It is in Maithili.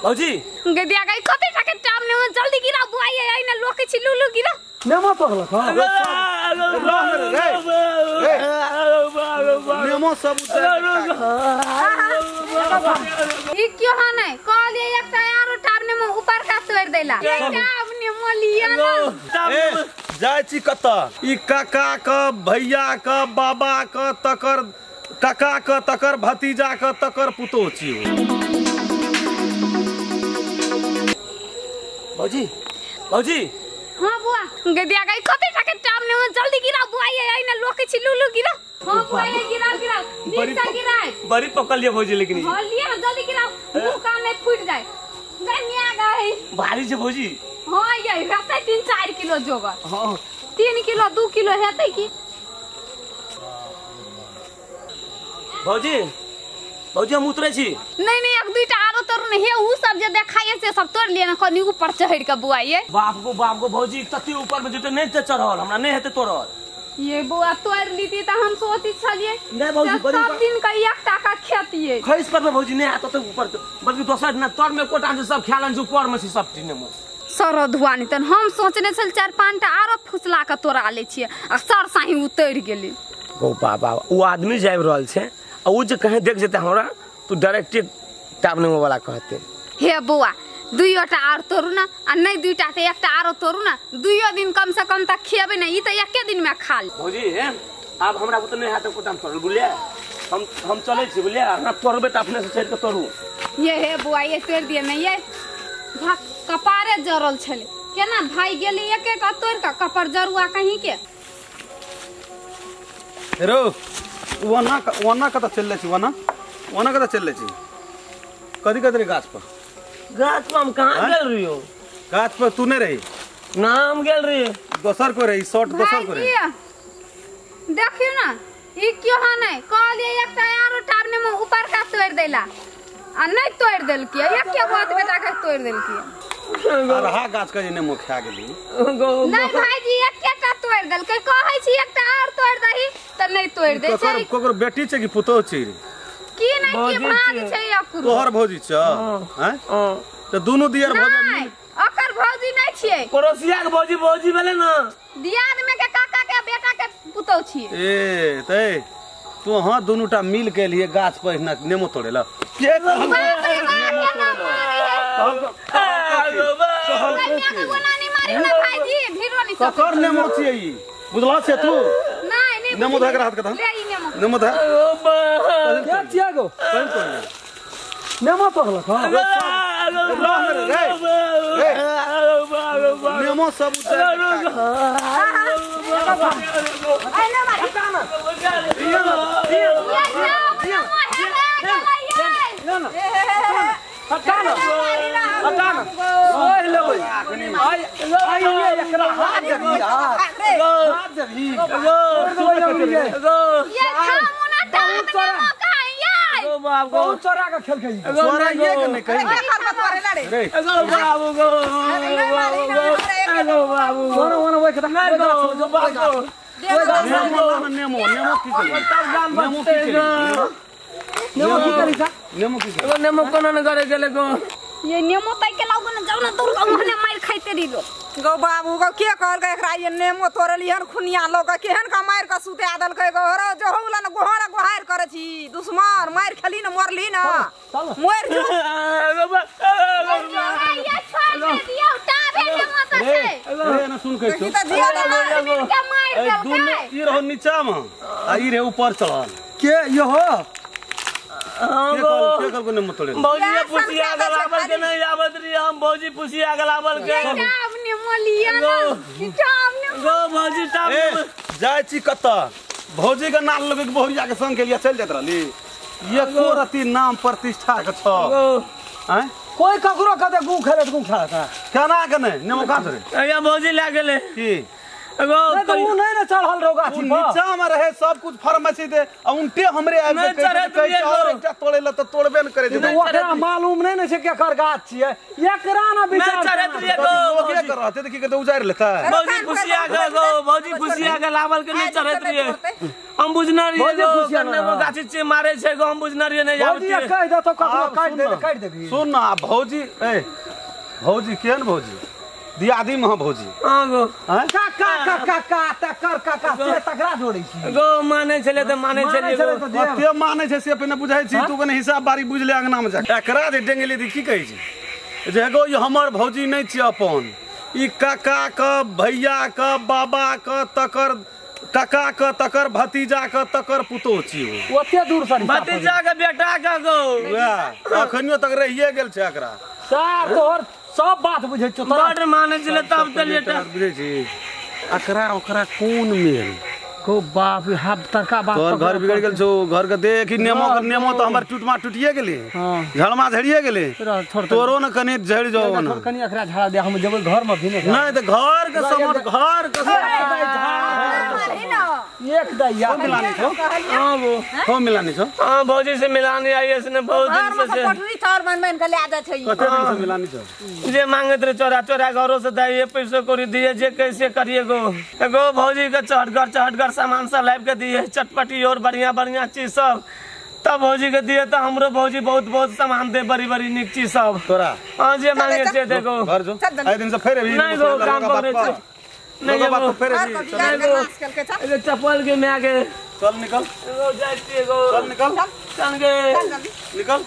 भौजी गदिया गई कते टाके टाम ने जल्दी गिरा बुआ ये आई ना लोके छी लुलु गिरा नेमो तोड़लक हां नेमो सब उतार ई क्यों हां नहीं कहलिए एकटा आरो टाब नेमो ऊपर का तोड़ देला टाब नेमो लिया ना ए जाय छी कत ई काका क भैया क बाबा क तकर काका क तकर भतीजा क तकर पुतोह छी। भौजी भौजी हां बुआ गदिया गई कते टाके टाब नेमो जल्दी गिरा बुआ ये आई ना लोके छी लुलु गिरा। हां बुआ ये गिरा गिरा नीचा गिरा बड़ी पकड़ लिया भौजी लेकिन हां लिया जल्दी गिरा मुंह कान नहीं फूट जाए गनिया गई भारी छै भौजी। हां ये रहतै 3-4 किलो जोगर। हां 3 किलो 2 किलो हेतै की। भौजी भौजी हम उतरै छी। नहीं नहीं एक दुईटा आरो तोड़ ने हे उ सब जे देखाइए से सब तोड़ लिए ना कनी ऊपर चढ़ के बुआ ये बाप गो भौजी तते ऊपर में जेते नहीं चढ़ल हमरा नहीं हेतै तोड़ल। ये बुआ तोड़ लीती त हम सोची छलिए नहीं भौजी बड़ी सब दिन का एक टाका खेतिए खैस पर में भौजी नहीं आता तो ऊपर बल्कि दोसर ना तोड़ में कोटा से सब ख्यालन से ऊपर में से सब टीने में सर धुआनी तन हम सोचने छल 4-5 टा आरो फुसला के तोड़ा ले छिए आ सर साही उतर गेली। गो बाबा उ आदमी जाब रहल छै आ उ जे कहीं देख जेते हमरा तो डायरेक्ट टाब नेमो वाला कहते। हे बुआ दुईटा आर तोड़ू ना आ नहीं दुईटा ते एकटा आरो तोड़ू ना दुइयो दिन कम से कम तक खेबे ना ई त एके दिन में खा ले। भौजी हे आब हमरा बुते नहीं हाथ कोटाम तोड़ल बुझलिए हम चलै छी बुझलिए अहाँ तोड़बे त अपने से चढ़ के तोड़ू। ये हे बुआ ये तोड़ दिए ना ये भाग कपारे जरल छले केना भाई गेली एकेटा तोड़ के कपर जरुआ कहीं के। हेरो वना वना कत चल छी वना वना कत चल छी कदी कदी गाछ पर हम कहां गेल रहियो गाछ पर तू नहीं रही ना हम गेल रही दोसर को रही शॉर्ट दोसर को रही। देखियो ना ई क्यों हां नहीं कहलिए एकटा आरो टाब नेमो ऊपर का तोड़ देला आ नहीं तोड़ देलकी एके बात बेटा के तोड़ देलकी। अरहा गाछ के नेमो खा गेली नहीं भाईजी एकेटा तोड़ देलकै कहै छी एकटा आर तोड़ दही त नहीं तोड़ दै छै। ककर बेटी छै कि पुतोह छै की नहीं की भाग छै अकुर तोहर भौजी छ हैं त दुनु दियर भौजी नहीं ओकर भौजी नहीं छियै पड़ोसिया के भौजी भौजी भेलै ना दियाद में के काका के बेटा के पुतोह छियै। ए तै तू हां दुनुटा मिल के लिए गाछ पर नेमो तोड़ेला के ककर नेमो छियै ई बुझला छै तू नहीं नहीं नेमो धक राहत कथा ले ई नेमो नेमो धक के छिया गो नेमो तोड़लक हां रे नेमो सब उतार आई ना मारी ना ना हटा ना हटा ना ओए लेबै आई आई ये एकरा हाथ देबी हाथ देबी ये खामु ना टाब नेमो कहाँ ये गो बाप गो चोरा के खेल खेली चोरा ये के नहीं कहीं रे गो बाबू गो गो बाबू ओना ओना ओए खता गो बाबू नेमो नेमो नेमो की करी नेमो की करी नेमो की करी सा नेमो की गो नेमो कोना न करे गेले गो ये नेमो तई के लाउ न जाउ न दूर ओहने मार खाइते रही लो। गो बाबू गो के कहल एकरा ये नेमो तोड़ली हन खुनिया लोग केहन का मार के सुते आदल के गो हरो जो होला न गोहरा गोहार करे छी दुश्मन मार खेली न मरली न मर जो ये छोड़ दे दियो टाबे नेमो त छै रे ना सुन के त जिया के मार देलकै ई रहो नीचा में आ ई रे ऊपर चढ़ल के यो हो के कहल को नेमो तोड़े भौजी पुसिया गलावल के नहीं आवत रही हम भौजी पुसिया गलावल के टाब नेमो लिया ना टाब नेमो गो भौजी टाब ए जाय छी कत भौजी के नाल लोग के बहुरिया के संग के लिए चल जात रहली ये को रति नाम प्रतिष्ठा के छ हैं कोई ककरो कते गु खेले गु खा था केना के नहीं नेमो कहां तोरे या भौजी ला गेले की एगो नहीं तो उ नहीं ने चढ़ल रहो गाछी पर नीचा में रहे सब कुछ फार्मेसी दे आ उनटे हमरे आबि नहीं चढ़ैत रहिए और एकटा तोड़े ल त तोड़बे न करे छै ओकरा मालूम नहीं ने छै केकर गाछ छियै एकरा ना विचार नहीं चढ़ैत रहिए गो लोगे कर रहते त की करते उजारि लेता भौजी फुसिया के गो भौजी फुसिया के लावल के नहीं चढ़ैत रहिए हम बुझना रहिए गो गाछी चे मारे छै गो हम बुझना रहिए नहीं भौजी कह दे तो ककरो काट दे काट देबी सुन ना भौजी ए भौजी केहन भौजी दियादी मह भौजी हां गो काका काका तकर काका से तकरा जोड़ै छी गो मानै छले त मानै छले कते मानै छै से पहिने बुझै छी तू कने हिसाब बारी बुझ ले अंगना में जा एकरा जे डेंगली दी की कहै छै जे गो ई हमर भौजी नै छी अपन ई काका क भैया क बाबा क तकर काका क तकर भतीजा क तकर पुतोह छी ओते दूर से भतीजा के बेटा के गो वएह अखनियो तक रहिए गेल छै एकरा सार तोहर सब बात बुझै छौ तोरा बड मानै छले तब त लेटा बुझै छी एकरा ओकरा कोन मेल को बाप हाथ तरका बात तोहर घर बिगड़ गेल छौ घर के देख नेमो के नेमो त हमर टूटमा टूटिए गेलै झड़मा झड़िए गेलै तोरो न कने झड़ जाओ न कनी एकरा झाड़ा दे हम जेबै घर में भी नहीं त घर के समर घर के एक दैया मिलानी छौ हां गो हो मिलानी छौ हां भौजी से मिलानी आई इसने बहुत दिन से पटरी चाउर बन बन के ले जा छै कते दिन से मिलानी छौ जे मांगत रे चोरा चोरा घरो से दे पैसो करी दिए जे कैसे करिए गो एगो भौजी के चहटगर चहटगर सामान सब लाइब के दिए चटपटी और बढ़िया बढ़िया चीज सब तब भौजी के दिए तो हमरो भौजी बहुत बहुत सामान दे बड़ी बड़ी निक चीज सब तोरा हां जे मांगे से देखो घर जो आइ दिन से फेर अभी नहीं गो काम पर नहीं गो फेर अभी चप्पल के मैं के चल निकल गो जाय छी गो चल निकल चल गे निकल।